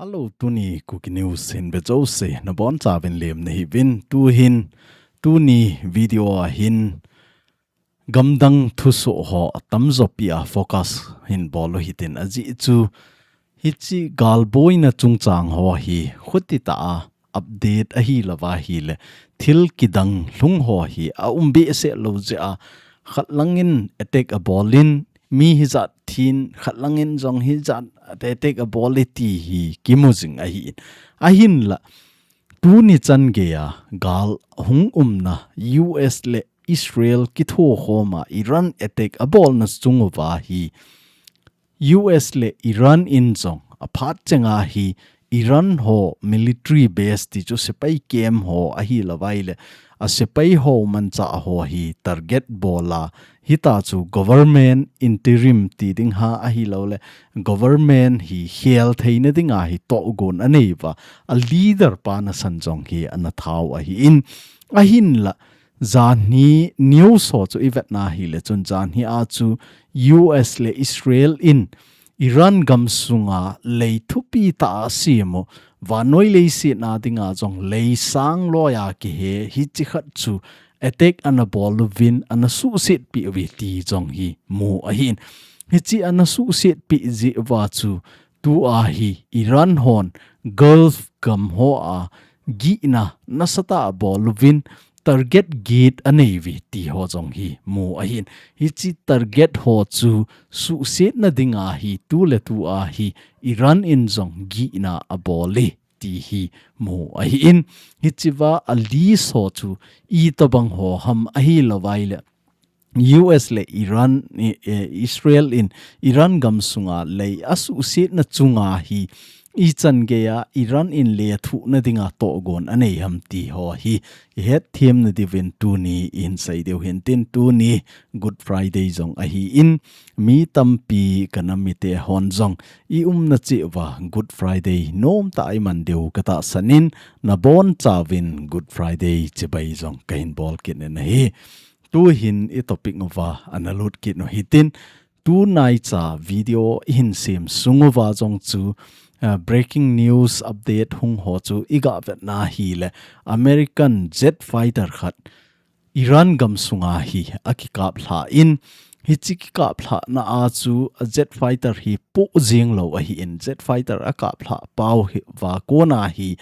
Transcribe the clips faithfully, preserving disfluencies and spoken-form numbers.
Hello, tuni Kuki News hin vejouse nabonchauvin lemna hiuvin, tuhin tuni video a hin gamdang thusoh ho atamjo pi a focus hin bol u hitin, ajeh chu hiche galboina chungchang ho hi khuti tah a update ahilouva ahile thil kidang lhung ho hi aum behseh lou jeh a, khat langin attack abol in, mi hijat thin, khat langin jong hijat attack abol e ti hi kimu jing ahin. Ahinla, tuni chan geiya gal hung umna U S le Israel kithokhom a Iran attack abolna chung uva hi U S le Iran in jong aphat chenga hi Iran ho military base ti chu sepai camp ho ahilouva ahile, asepai ho manchah ho hi target bol a, hita chu government interim ti ding ham ahilouleh government hi khel theina dinga hi tohgon anei uva, a leader pa nasan jong hi ana thau ahin. Ahinla, janhi news ho chu ivetna hile chun janhi a chu U S le Israel in Iran gamsunga lei thupi tah a asem u, vannoi leiset a dinga jong lei sang loiya kihe, hiche khat chu attack ana bol uvin, ana suhsetpi uve ti jong hi mu ahin. Hiche ana suhsetpi jeh uva chu tua hi Iran hon Gulf gam ho a gihna nasatah a bol uvin, target get anei uve ti ho jong hi mu ahin. Hiche target ho chu suhsetna dinga hi tuletua hi Iran in jong gihna abol e ti hi mu ahin. Hichea a list ho chu itobang ho ham ahilouva ahile U S le Iran, eh, Israel in Iran gamsunga lei asuhsetna chunga hi ichan geiya Iran in lethuhna dinga tohgon anei ham ti ho hi ihet themna diuvin tuni ihin sei diu hintin, tuni Good Friday jong ahin, mi tampi ka nam mite hon jong i umna cheh uva Good Friday nomtah a iman diu katahsan in, nabonchauvin Good Friday chibai jong kahin bol kit in ahi. Tuhin i topic uva ana lut kit u hitin, tunaicha video ihin sem sung uva jong chu, ah, breaking news update hung ho chu iga vetna hile American jet fighter khat Iran gamsunga hi akikaplhah in, hiche kikaplhahna a chu a jet fighter hi poh jeng lou ahin, jet fighter akaplhah pau hi uva kona hi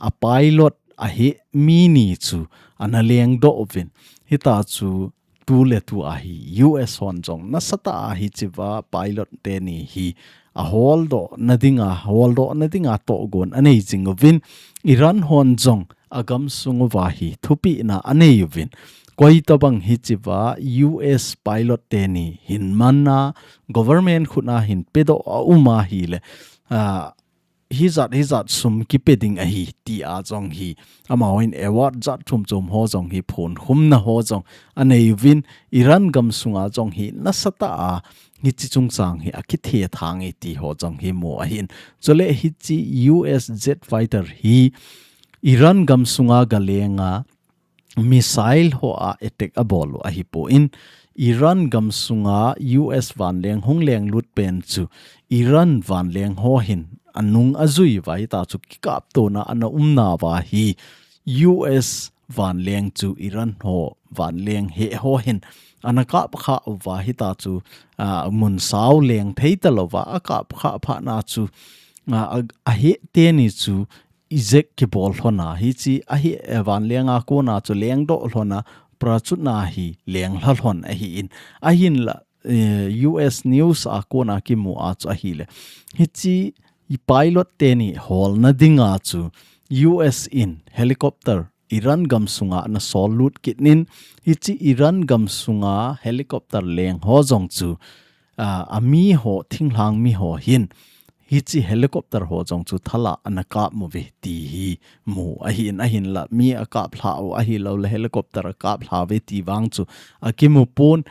a pilot ahi mi ni chu ana lengdoh uvin. Hita chu tuletua hi U S hon jong nasatah a hichea pilot teni hi aholdohna dinga, holdohna dinga tohgon anei jing uvin, Iran hon jong agamsung uva hi thupehna anei uvin. Koitobang hichea U S pilot teni hin man a, government khut a hin pedoh aum ahile, ah, hijat, hijat sum kipe ding ahi tia jong hi, amahon award jat chomchom ho jong hi phonkhumna ho jong anei uvin, Iran gamsunga jong hi nasatah a hiche chungchang hi akithethang e ti ho jong hi mu ahin. Chule hiche U S jet fighter hi Iran gamsunga galenga missile ho a attack abol u ahipon, Iran gamsunga U S vanleng hung lenglut pen chu Iran vanleng ho hin anung ajui uva, hita chu kikaptona ana umna uva hi U S vanleng chu Iran ho vanleng heh ho hin ana kapkhah uva, hita chu, ah, mun sao leng thei talouva akapkhah phatna chu, ah, a, aheh teni chu eject kibol lhon a, hiche aheh, eh, vanlenga kona chu lengdoh lhon a, parachute na hi lenglha lhon ahin. Ahinla, eh, U S news a kona kimu a chu ahile, hiche pilot teni holna dinga chu U S in helicopter Iran gamsunga ana sollut kit in, hiche Iran gamsunga helicopter leng ho jong chu, ah, ami ho, thinglhang mi ho hin hiche helicopter ho jong chu thal a ana kap uve ti hi mu ahin, ahinla mi akaplhah u ahilouleh helicopter akaplhah uve ti vang chu akimu pon.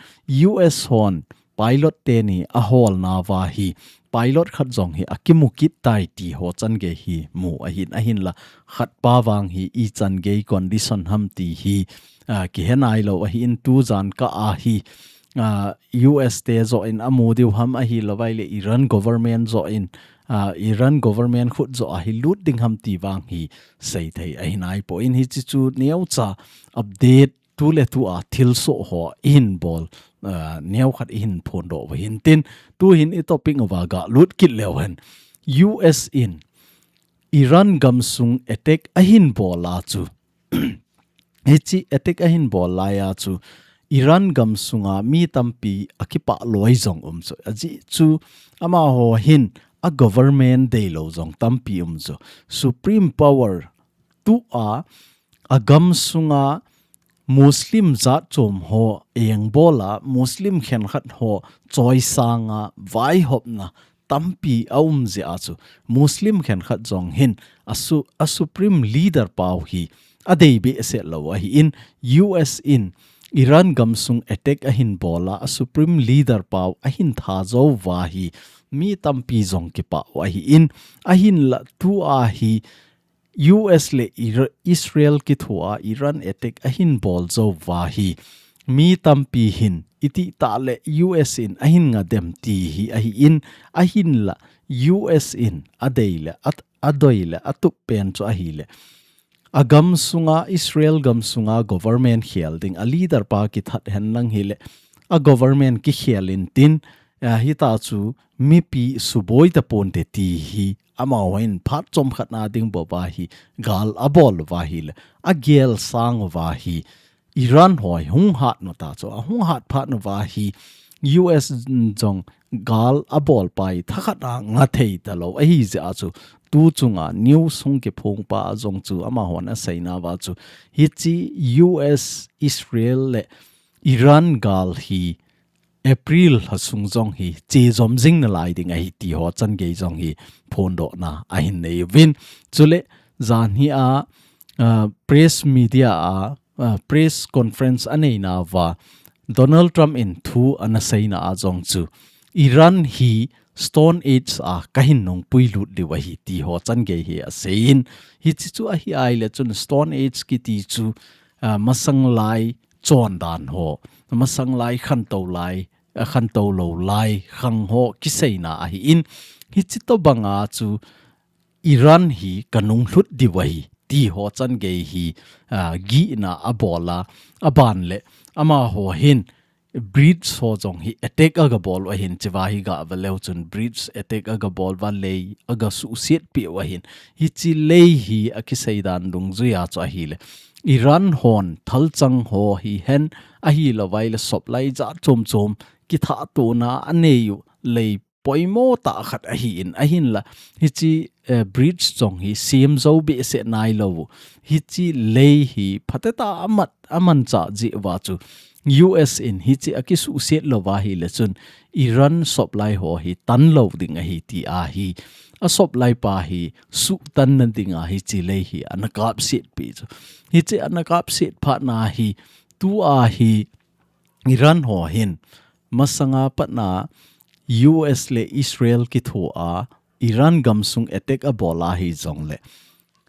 U S hon pilot teni aholna uva hi pilot khat jong hi akimu kit tai ti ho chan gei hi mu ahin, ahinla khat pa vang hi ichan gei condition ham ti hi, ah, kihe nailou ahin, tujan kah a hi, ah, U S te joh in amu diu ham ahilouva ahile Iran government joh in ah, Iran government khut joh a hi lut ding ham ti vang hi seithei ahi naipoi. Hiche chu neocha update tu le tu a thilsoh ho ihin bol, ah, neokhat ihin phondoh uva hintin, tuhin i topic uva galut kit leu hen. U S in Iran gamsung attack ahin bol a chu, hiche attack ahin bol lai a chu Iran gamsunga mi tampi akipah loi jong um chu. Ajeh chu amaho hin a government deilou jong tampi um chu. Supreme power tu a, a gamsunga Muslim jat chom ho engbol a, Muslim khenkhat ho choisang a, vaihopna tampi aum jeh a chu Muslim khenkhat jong hin a su-, a supreme leader pau hi adei behseh lou ahin, U S in Iran gamsung attack ahin bol a, a supreme leader pau ahin that jou uva hi mi tampi jong kipah u ahin, ahinla tu a hi U S le Ira-, Israel kitho a Iran attack ahin bol jou uva hi mi tampi hin itih tah le U S in ahin nga dem ti hi ahin, ahinla U S in adei le at-, adei le atup pen chu ahile, a gamsunga, Israel gamsunga government khel ding, a leader pa kithat hen lang hile, a government kikhel intin, ah, hita chu mipi suboi taponte ti hi amahon phat chomkhat na ding bou va hi gal abol uva hile, agel sang uva hi Iran ho hi hung hat u ta chu, ahung hat phat uva hi U S jong gal abol pa hi thakhat a nga thei talou ahi jeh a chu, tu chunga news hung kiphong pa jong chu amahon aseina uva chu, hiche U S, Israel le Iran gal hi April lha sung jong hi che jom jing nalai ding ahi ti ho changei jong hi phondohna ahin nei uvin. Chule janhi a, ah, press media a, ah, press conference aneina uva Donald Trump in thu anaseina a jong chu Iran hi Stone Age a kahin nungpui lut diu ahi ti ho changei hi aseiyin. Hiche chu ahi ahile chun Stone Age kiti chu, ah, masang lai chondan ho, masang lai khantou lai, ah, khantou lou lai khang ho kiseina ahin, hiche tobang a chu Iran hi kanung lhut diu ahi ti ho changei hi, ah, gihna abol a, aban le amaho hin bridge ho jong hi attack aga bol u ahin, hichea hi gah ve leu chun bridge attack aga bol uva lei aga suhset peh u ahin. Hiche lei hi akisei dan dungjui a chu ahile, Iran hon thalchang ho hihen, ahilou vai le supply jat chom chom kithat tona anei u lei poimo tah khat ahin, ahinla hiche, eh, bridge jong hi sem jou behseh nailou u. Hiche lei hi phatecha a mat, amanchah jeh uva chu U S in hiche akisuhset lou va ahile chun Iran supply ho hi tan lou ding ahi ti ahi. A supply pa hi suhtan na ding a hiche lei hi ana kapset pi chu. Hiche ana kapset phat na hi tu a hi Iran ho hin masanga patna U S le Israel kitho a Iran gamsung attack abol ahi jongle,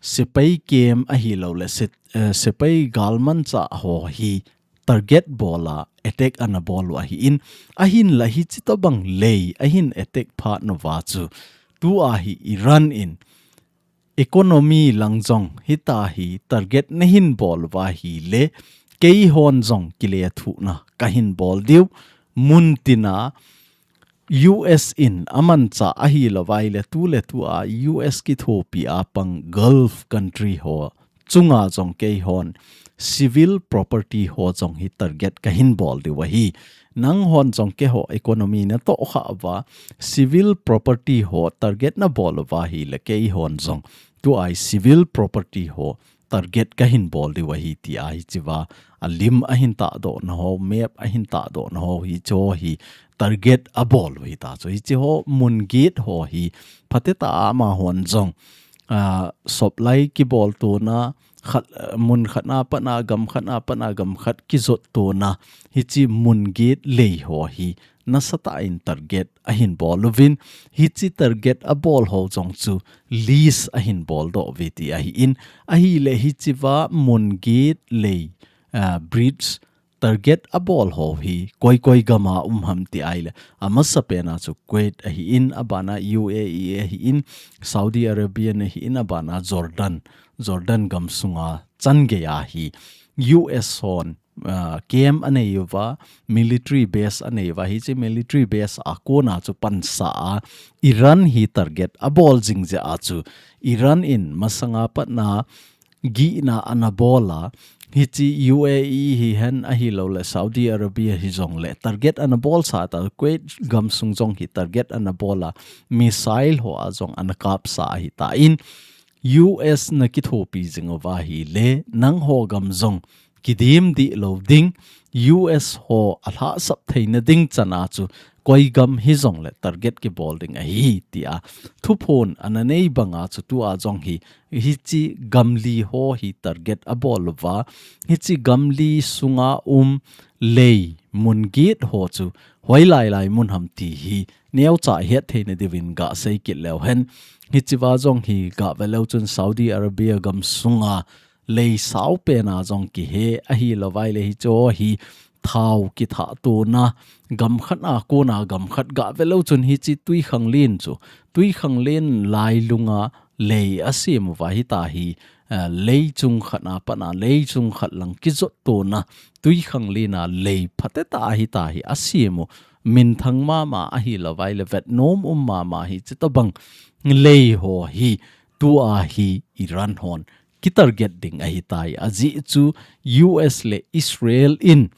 sepai camp ahilou le se-, eh, sepai galmanchah ho hi target bol a attack ana bol u ahin, ahinla hiche tobang lei ahin attack phat uva chu tu a hi Iran in economy lang jong hita hi target nahin bol uva ahile, keihon jong kilethuhna kahin bol diu, mun tina U S in amanchah ahilou vai le tu le tu a U S kithopi a pang Gulf country ho chunga jong keihon civil property ho jong hi target kahin bol diu ahi. Nanghon jong keiho economy natoh kha uva, civil property ho target nabol uva ahile keihon jong tu a hi civil property ho target kahin bol diu ahi ti ahi, hichea alim ahin tahdoh na ho, map ahin tahdoh na ho, hiche ho hi target abol u hita chu. Hiche ho mun get ho hi phatecha a amahon jong, ah, supply kibol tona khat, ah, mun khat na patna gam khat na patna gam khat kijot tona hiche mun get lei ho hi nasatah in target ahin bol uvin, hiche target abol ho jong chu lease ahin boldoh uve ti ahin, ahile hichea mun get lei, ah, bridge target abol ho hi koi koi gam a um ham ti ahile, amasapen a chu Kuwait ahin, abana U A E ahin, Saudi Arabia ahin, abana Jordan, Jordan gam sunga changei a hi U S hon, ah, camp anei uva, military base anei uva, hiche military base a kona chu pansa a Iran hi target abol jing jeh a chu Iran in masanga patna gihna ana bol a, hiche U A E hihen ahilouleh Saudi Arabia hijongle target ana bolsa ta, Kuwait gam sung jong hi target ana bol a, missile ho a jong ana kapsa ahitan, U S na kithopi jing uva ahile, nangho gam jong kidim dih lou ding, U S ho alhahsap theina ding chan a chu koi gam hijongle target kibol ding ahi, tia thuphon ana nei banga chu tua jong hi, hiche gam li ho hi target abol uva, hiche gam li sunga um lei mun get ho chu hoilai lai mun ham ti hi neocha het theina diuvin gasei kit leu hen. Hichea jong hi gave leu chun Saudi Arabia gam sunga lei saupen a jong kihe ahilouvai le hiche hi thao kithahtona gam khat a kona gam khat gave leu chun hiche twikhanglen chu, twikhanglen lailunga lei asem uva hita hi, eh, lei chung khat a pat a lei chung khat lang kijottona twikhanglen a lei phatetah a hita hi asem u, minthang mama ahilouvai le vetnom um mama hiche tobang lei ho hi tua hi Iran hon kitarget ding ahitai. Ajeh chu U S le Israel in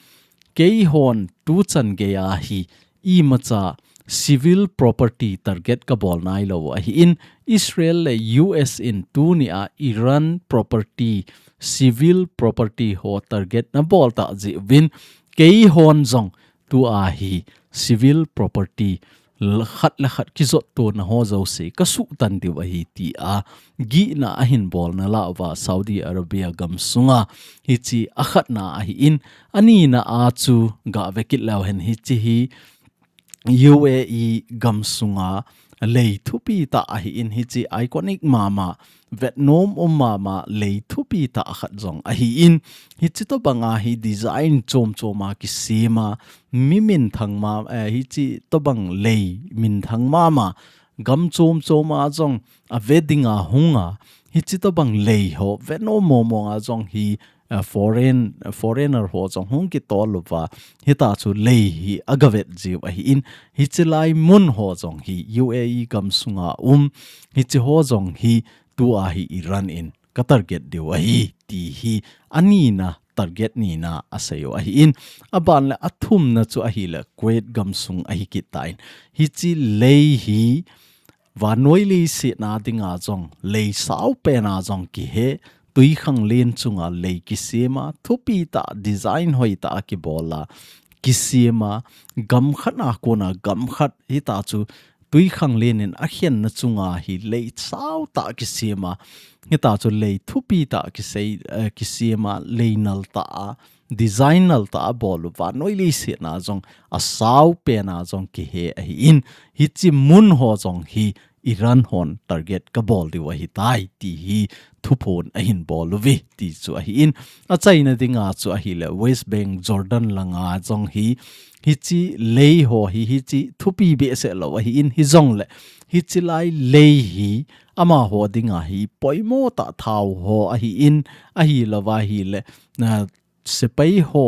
keihon tuchan geiya hi imacha civil property target kabol nailou ahin, Israel le U S in tunia Iran property, civil property ho target nabol tah jeh uvin keihon jong tua hi civil property l-, khat le khat kijottona ho jouse kasuhtan diu ahi tia gihna ahin bolna lah uva Saudi Arabia gam sunga hiche akhatna ahin, anina a chu gave kit leu hen hiche hi U A E gam sunga lei thupi tah ahin hiche iconic mama vetnom um mama lei thupi tah khat jong ahin, hiche tobanga hi design chom choma kisema, mi minthang ma, eh, hiche tobang lei minthang mama gam chom choma jong ave dinga hunga, hiche tobang lei ho vetnom mong monga jong hi, eh, foreign, foreigner ho jong hung kitol uva, hita chu lei hi agavet jiu ahin, hiche lai mun ho jong hi U A E gam sunga um, hiche ho jong hi tua hi Iran in katarget diu ahi, ti hi anina target nina asei u ahin, aban le athumna chu ahile Kuwait gam sung ahi kit tan, hiche lei hi vannoi leiset na dinga jong lei saupen a jong kihe, twikhanglen chunga lei kisema, thupi tah design hoitah a kibola kisema, gam khat a kona gam khat hita chu twikhanglen in akhenna chunga hi lei sautah kisema, hita chu lei thupi tah kisei, eh, kisema, lei nal tah a, design nal tah a bol u vannoi leiset na jong asaupen a jong kihe ahin, hiche mun ho jong hi Iran hon target kabol diu ahitai ti hi thuphon ahin bol uve ti chu ahin, achaina dinga chu ahile West Bank Jordan langa jong hi hiche lei ho hi hiche thupi behseh lou ahin, hijongle hiche lai lei hi amaho dinga hi poimo tah thao ho ahin, ahilouva ahile, ah, sepai ho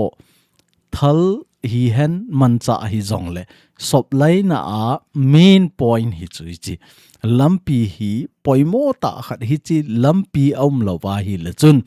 thal hihen manchah hijongle, supply na a main point hi chu hiche lampi hi poimo tah khat hiche lampi aum louva ahile chun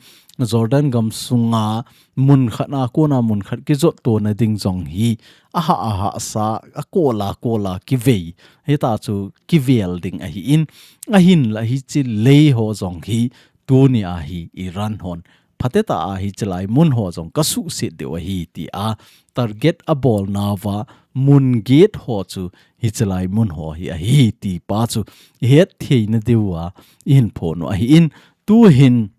Jordan gam sunga mun khat a kona mun khat kijottona ding jong hi ahah ahahsa, akola kola kivei, hita chu kivel ding ahin, ahinla hiche lei ho jong hi tunia hi Iran hon phatetah a hiche lai mun ho jong kasuhset diu ahi tia target abolnauva mun get ho chu hiche lai mun ho hi ahi ti pa chu ihet theina diuva ihin phon u ahin, tuhin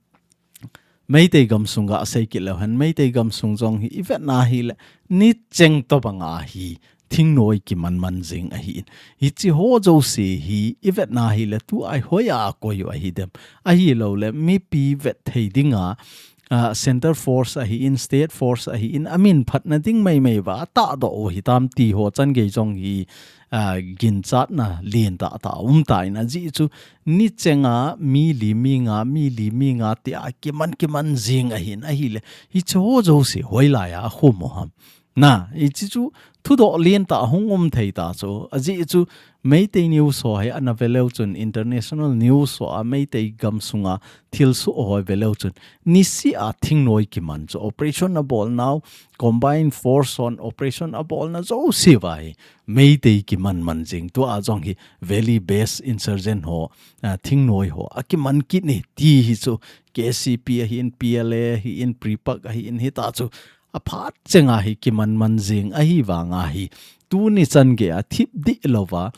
Meitei gam sunga asei kit leu hen, Meitei gam sung jong hi ivetna hile nicheng tobanga hi thingnoi kimanman jing ahin, hiche ho jouse hi ivetna hile tua hi hoiya akoi u ahidem, ahiloule mipi vet thei dinga ah, center force ahin, state force ahin, amin phatna ding maimai uva atahdoh u hitam ti ho changei jong hi, ah, ginchatna lentah tah aumtan, ajeh chu nichenga mi li mi nga, mi li mi nga tia kiman kiman jing ahin ahile, hiche ho jouse hoilaiya akhum u ham? Na, hiche chu thudoh lentah hung um thei ta chu. Ajeh chu Meitei news ho hi ana veleu chun, international news ho a Meitei gamsunga thilsoh ho veleu chun, nisea thingnoi kiman chu, operation abolnau, combined force hon operation abolna jouse uva hi Meitei kiman man jing. Tua jong hi valley based insurgent ho, ah, thingnoi ho akiman kit e ti hi chu, K C P ahin, P L A ahin, PREPAK ahin, hita chu aphat chenga hi kiman man jing ahivanga hi, tuni changeiya thipdih louva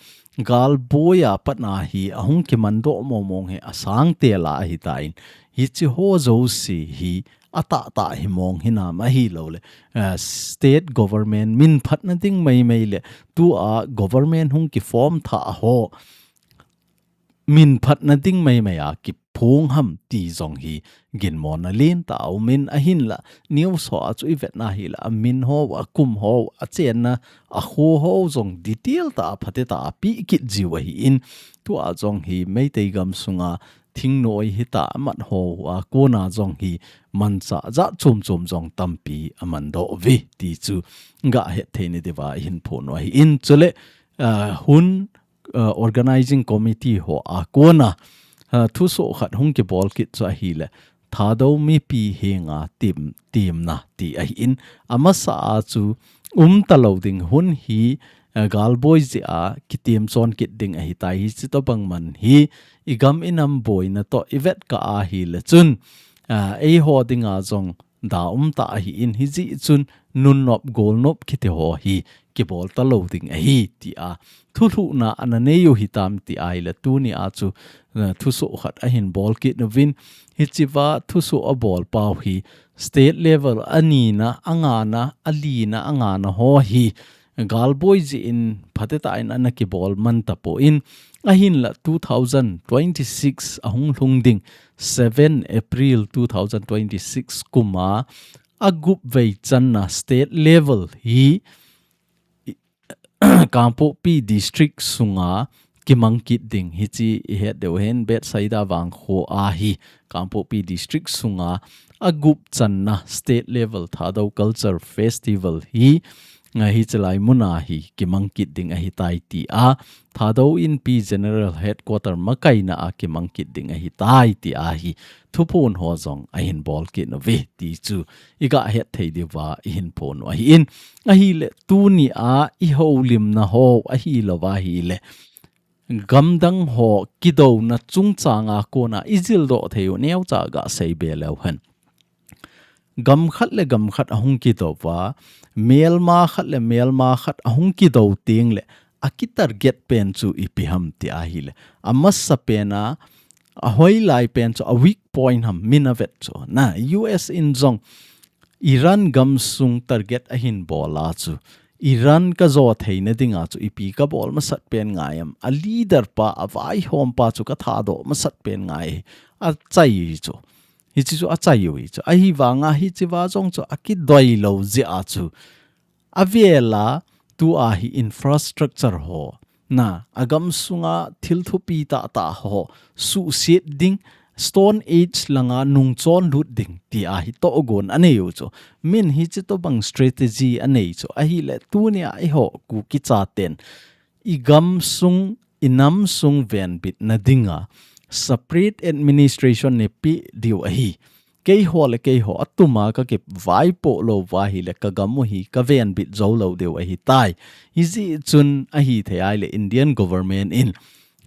galboiya patna hi ahung kimandoh mong mong hi asangtel a ahitan, hiche ho jouse hi atahtah hi mong hinam ahilouleh, eh, state government min phatna ding maimai le tua government hung kiform thah ho min phatna ding maimai a kiphong ham ti jong hi ginmona lentah aumin, ahinla news ho a chu ivetna hile amin ho, akum ho, achenna, akho ho jong detail tah a phatetah a apeh kit jiu ahin, tua jong hi Meitei gamsunga thingnoi hita amat ho a kona jong hi manchah jat chom chom jong tampi amandoh uve ti chu gahet thei nadiuva ihin phon u ahin, chule, ah, hun, ah, organizing committee ho a kona, ah, thusoh khat hung kibol kit chu ahile, Thadou mipi henga tem, temna ti ahin, amasa a chu umta lou ding, hun hi, ah, galboi jeh a kitem chon kit ding ahitai, hiche tobang man hi igam inam boina toh ivet kah ahile chun, ah, eiho dinga jong da umtah ahin, hijeh chun nunnop golnop kiti ho hi kibol talou ding ahi tia thulhuhna ana nei u hitam ti ahile, tunia chu, eh, thusoh khat ahin bol kit uvin, hichea thusoh abol pau hi state level anina, angana, alina, angana ho hi galboi jeh in phatetah in ana kibol man tapon, ahinla two thousand twenty-six ahung lhung ding, seven April two thousand twenty-six kuma agup vei channa state level hi, i, Kangpokpi district sunga kimang kit ding, hiche ihet diu ahin, Bethsaida vangkho a hi Kangpokpi district sunga agup channa state level Thadou Culture Festival hi, ah, hiche lai muna hi kimang kit ding ahitai tia Thadou Inpi General Headquarter makaina a kimang kit ding ahitai tia hi thuphon ho jong ahin bol kit uve ti chu igahet thei diuva ihin phon u ahin, ahile tunia ihoulimna ho ahilouva ahile gamdang ho kidouna chungchanga kona ijildoh thei u neocha gasei be leu hen. Gam khat le gam khat ahung kidouva, melma khat le melma khat ahung kidou tengle akitarget pen chu ipi ham ti ahile, amasapena, ahoilai pen chu, a weak point ham min avet chu. Na, U S in jong Iran gamsung target ahin bol a chu, Iran kajo theina dinga chu ipi kabol masat pen ngai am, a leader pa, avaihom pa chu kathahdoh masat pen ngai, achai chu. Hiche chu achai u hi chu. Ahivanga hichea jong chu akidoi lou jeh a chu, avela tua hi infrastructure ho, na, agamsunga thil thupi tahtah ho suhset ding, Stone Age langa nungchon lut ding tia hi tohgon anei u chu. Min hiche tobang strategy anei chu. Ahile tunia eiho Kuki chaten igamsung, inamsung venbitna dinga separate administration neipeh diu ahi. Keiho le keiho atuma kakivaipoh louva ahile kagam u hi kavenbit jou lou diu ahitai. Hijeh chun ahithei ahile Indian government in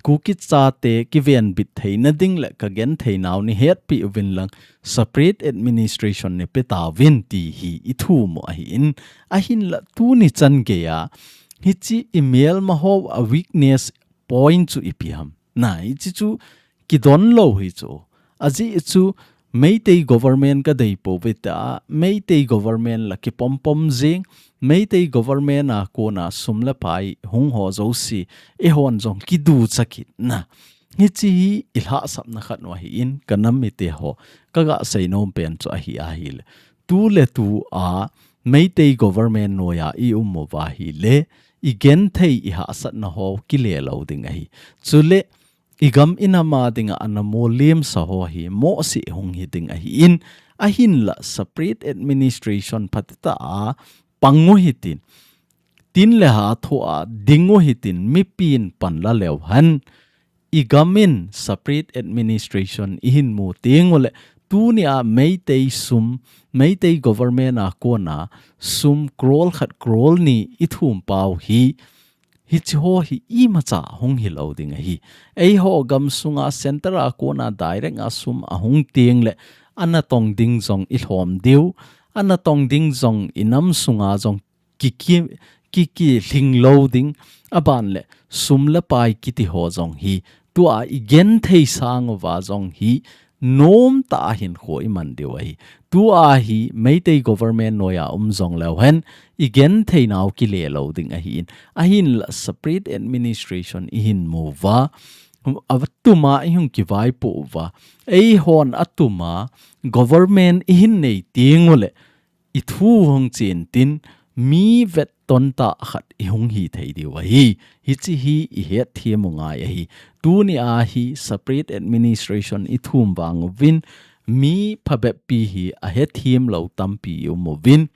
Kuki chate kivenbit theina ding le kagentheinau neihetpeh uvin lang separate administration neipe tauvin ti hi ithum u ahin, ahinla tuni changeiya hiche imelma ho a weakness point chu ipi ham. Na, hiche chu kidon lou hi chu. Ajeh chu Meitei government kadei pouve tia, Meitei government la kipompom jing, Meitei government a kona sum le pai hung ho jouse, eihon jong kiducha kit na. Hiche hi i lhahsamna khat u ahin, ka nam mite ho, ka ga seinom pen chu ahi ahile. Tu le tu a, Meitei government noiya i um uva ahile, i genthei i hahsatna ho kile lou ding ahi. Chule, i gam i nam a dinga ana molem sa ho hi, mohseh hung hi ding ahin, ahinla separate administration phatecha a, pang u hitin. Tin le ha thoa, ding u hitin, mipin pan la leu hen. I gam in separate administration i hin mu teng ule, tunia Meitei sum, Meitei government a kona sum crore khat crore ni i thum pau hi, hiche ho hi imacha hung hi lou ding ahi. Eiho gam sunga center a kona direct a sum ahung teng le, ana tong ding jong i lhom diu, ana tong ding jong i nam sunga jong ki, ki, ki, ki hling lou ding, aban le sum le pai kiti ho jong hi, tua i genthei sang uva jong hi, nom tah a hin kho i man diu ahi. Tua hi Meitei government noiya um jong leu hen, i genthei nau kile lou ding ahin. Ahinla separate administration i hin mu uva, atuma i hung kivaipoh uva. Eihon atuma government i hin nei teng ule, i thu hung chen tin, mi vetton tah khat i hung hi thei diu ahi. Hiche hi i hetthem u ngai ahi. Tunia hi separate administration i thum vang uvin, mi phabep pi hi a hetthem lou tampi i um uvin.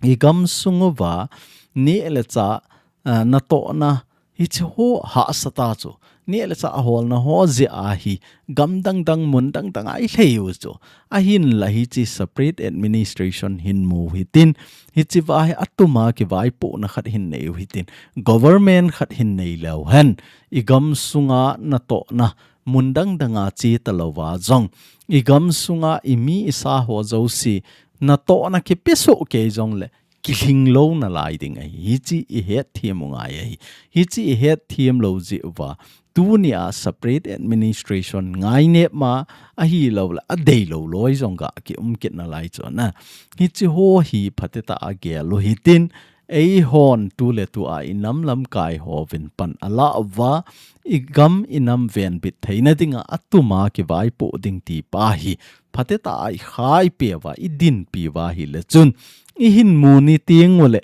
I gam sung uva, neh le chah, ah, natohna, hiche ho hahsa ta chu. Neh le chah holna ho jeh a hi, gam dang dang, mun dang dang a i lhei u chu. Ahinla hiche separate administration hin mu hitin, hiche va hi atuma kivaipohna khat hin nei u hitin, government khat hin nei leu hen, i gam sunga natohna, mun dang dang a che ta louva jong, i gam sunga i mi i sa ho jouse, natohna kipe soh kei jong le, kihling lou nalai ding ahi. Hiche i hetthem u ngai ahi. Hiche i hetthem lou jeh uva, tunia separate administration ngainep ma ahilou le, adei lou loi jong ga ki um kit nalai chu na. Hiche ho hi phatecha a gel u hitin, eihon tu le tu a i nam lamkai hovin pan ala uva, i gam i nam venbit theina dinga atuma kivaipoh ding ti pa hi, phatecha a i khaipe uva, i dinpi uva ahile chun, i hin mu ni teng ule,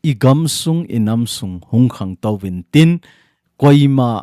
i gam sung, i nam sung hung khangtou vin tin, koima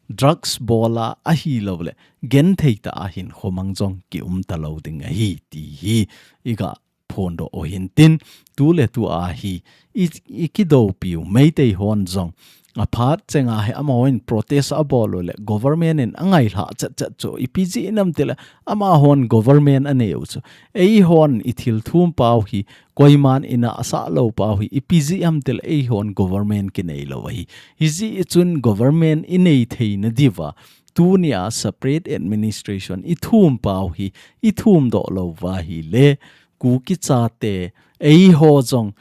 drugs bol a ahilou le, genthei tah a hin khomang jong ki um ta lou ding ahi, ti hi i ga phondoh u hin tin, tu le tu a hi, i, i kidoupiu Meitei hon jong, aphat chenga hi amahon protest abol u le, government in angailhah chet chet chu, ipi jeh ham tile, amahon government anei u chu. Eihon i thil thum pau hi, koiman ina asah lou pau hi, ipi jeh ham tile, eihon government kinei lou ahi. Hijeh chun government i nei theina diuva, tunia separate administration i thum pau hi, i thum doh lou uva ahile, Kuki chate, eiho jong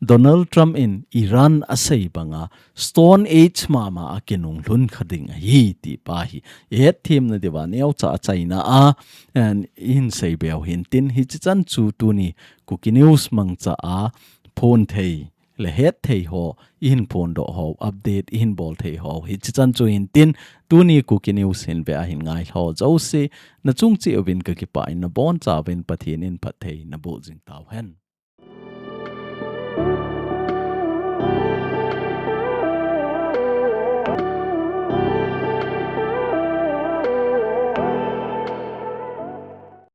Donald Trump in Iran asei banga Stone Age mama a kinunglhun kha ding ahi ti pa hi i hetthemna diuva neocha achaina a, and i hin seibe u hin tin, hichi chan chu tuni Kuki News mangcha a phon thei le het thei ho i hin phondoh ho, update i hin bol thei ho, hichi chan chu hin tin, tuni Kuki News hin ve a hin ngai ho jouse, na chung cheh uvin ka kipah in, na boncha uvin Pathen in phatthei naboh jing tauhen.